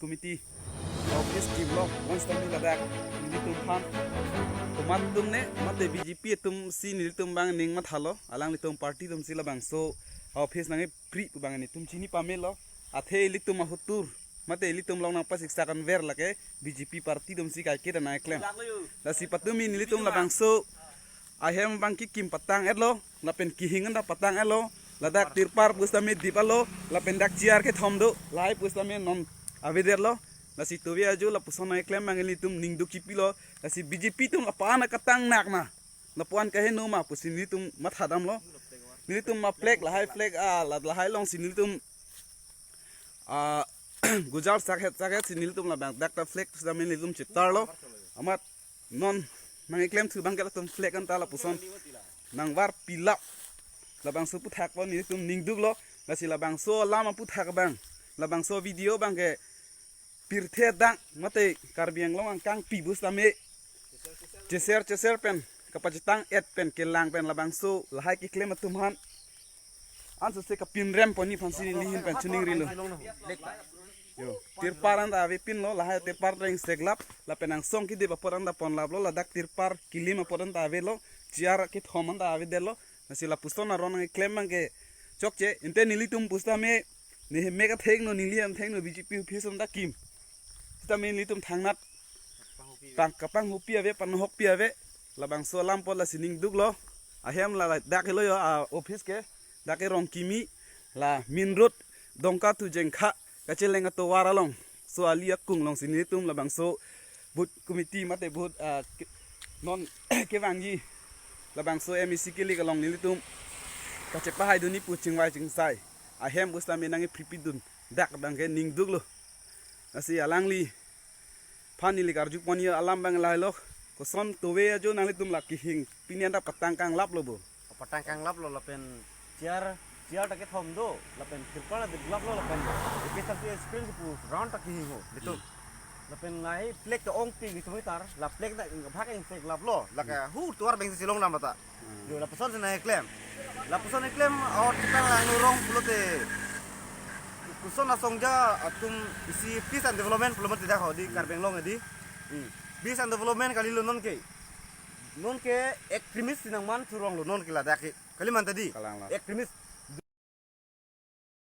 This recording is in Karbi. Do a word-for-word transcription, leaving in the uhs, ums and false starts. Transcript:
committee office kimlo, once tami ladak nelitum aphan komat atum ne mate B J P atum si nelitum abang ning mathalo, alanglitum party atum si labangso office nangkepri pu abang netum chini pamelo. Athe ilitum ahut atum mate ilitum along nangpasiksak anver lake B J P party atum si kaike ta nangklem. Lasi patumi nelitum labangso ahem abang kekim patang-etlo, lapen kehing anta patang-etlo, ladak tirpal pusitame dip-etlo, lapen dak chair kethom do, lahai pusitame non avedetlo. Lasi tove ajo lapuson nangklem abang nelitum ningduk chipilo. Lasi B J P atum apa-an aketang nak ma, lapu-an kaheno ma pusi nelitum mathadamlo. Nelitum ma flag, lahai flag, ah, la-, lahai alongsi nelitum, ah, gujar sakhet sakhet si nelitum labang dak ta flag pusitame nelitum chetarlo. Amat non nangklemthu abang ke latum flag anta lapuson nangvarpilap. Labangso aphuthak pu nelitum ningduklo. Lasi labangso alam aphuthak abang, labangso video abang ke pirthe adang mate Karbi Anglong angkang pi pusitame cheser cheser pen kapachitang-et pen kelang pen labangso lahai keklem atum aphan ansose kapinrem ponji aphansi neli ahin pen chiningrilo. Yo, tirpal anta avepinlo, lahai tirpal reng seklap, lapen angsong kedip apor anta ponlaplo, ladak tirpal kilim apor anta avelo, chair kethom anta avedetlo. Lasi lapuson aron nangklem abang ke chokche, ante nelitum pusitame, ne hemek athengno, neli athengno B J P office anta kim. Sitame nelitum thangnat pang kapanghupi ave, panhokpi ave. Labangso alam apot lasi ningduklo. Ahem la, la dak helo yo, ah, office ke. Dak ke Rongkimi, la main road, Dongka to Jengkha kacheleng atovar along. So ali akung alongsi nelitum labangso booth committee mate booth, ah, ke-, non kevangji labangso M A C kilik along nelitum kachepahaidunji pu chingvai chingsai ahem pusitame nangkepripidun dak abang ke ningduklo. Lasi alangliphan neli karjuponji alam abang lahelo. Koson tove ajo nanglitum la kehing pini anta patang kanglaplo bo? Patang kanglaplo lapen chair, chair ta kethom do, lapen tirpal ta diplaplo lapen A P S R C screen si pu round ta kehing ho, nelitum. Hmm. Lapen lahai flag ta ongpik nelitum tar, la flag ta bhak ingseklaplo, lake hu tovar abang si chelongdam ta. Hmm. Yo, lapuson si nangklem. Lapuson nangklem, or kita nang nurong pulote koson asongja atum isi peace and development pulo mati dak ho di, hmm, Karbi Anglong di. Hmm. Peace and development kalilo nonke. Nonke extremist si nangman thuronglo nonke ladak ke. Kali ma ta di. Kalang la. Extremist.